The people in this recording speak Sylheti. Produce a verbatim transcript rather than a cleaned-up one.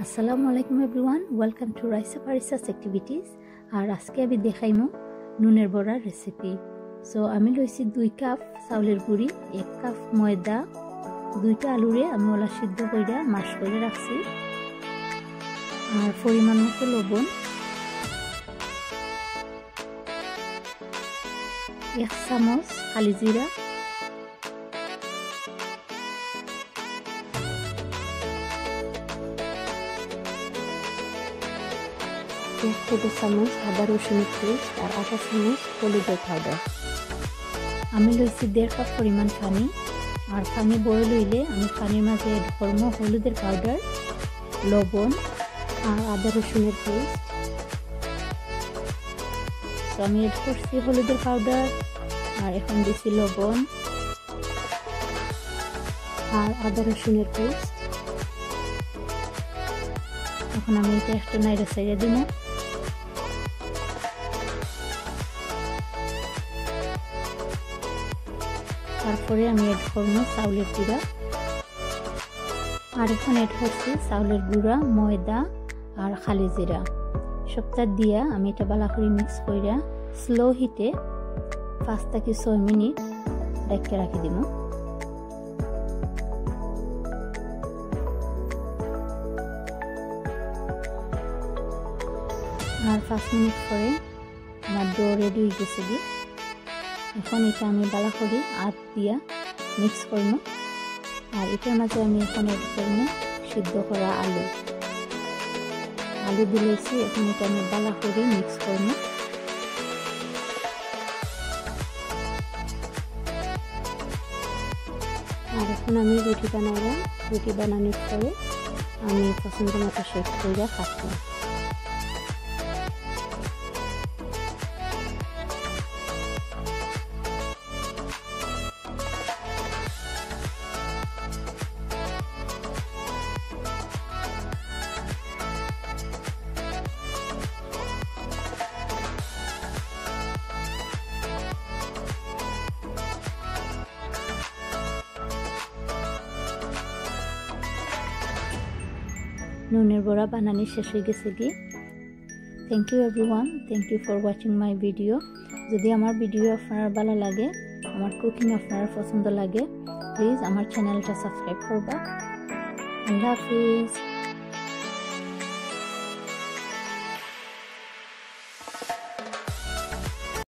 আসসালামু আলাইকুম everyone, welcome to Raisa Parisas Activities। আর আজকে আমি দেখাইমু নুনের বড়ার রেসিপি। সো আমি লইছি দুই কাপ চাউলের গুঁড়ি, এক কাপ ময়দা, দুইটা আলুরে আমি ওলা সিদ্ধ কইরা mash করে রাখছি, আর পরিমাণ মতো লবণ, এক চামচ কালি জিরা, এক টেবিল চামচ আদা রসুনের পেস্ট আর আধা চামচ হলুদের পাউডার। আমি লইছি দেড় কাপ পরিমাণ পানি, আর পানি বয়েল অইলে আমি পানির মাঝে অ্যাড করমু হলুদের পাউডার, লবণ আর আদা রসুনের পেস্ট। তো আমি অ্যাড করছি হলুদের পাউডার, আর এখন দিছি লবণ আর আদা রসুনের পেস্ট। এখন আমি এটা একটু নাইড়া চাইড়া দিমু। তারপরে আমি অ্যাড করমু চাউলের গুঁড়া, আর এখন অ্যাড করছি চাউলের গুঁড়া, ময়দা আর কালি জিরা। সবটা দিয়া আমি এটা ভালা করি মিক্স কইরা স্লো হিটে পাঁচ থাকি ছয় মিনিট ঢাকিয়া রাখি দিমু। আর পাঁচ মিনিট পরে আমার ডো রেডি অই গেছেগি। এখন এটা আমি ভালা করি আত দিয়া মিক্স করমু। আর এটার মাঝে আমি এখন অ্যাড করমু সিদ্ধ করা আলু। আলু দিলাইছি, এখন এটা আমি ভালা করি মিক্স করমু। আর এখন আমি রুটি বানাইলাম। রুটি বানানোর পরে আমি পছন্দ মতো শেপ কইরা কাটলাম। নুনের বড়া বানানি শেষ অই গেছেগি। Thank you everyone, thank you for watching my video। যদি আমার ভিডিও আপনার ভালা লাগে, আমার কুকিং আপনার পছন্দ লাগে, প্লিজ আমার চ্যানেলটা সাবস্ক্রাইব করবা। আল্লাহ হাফিজ।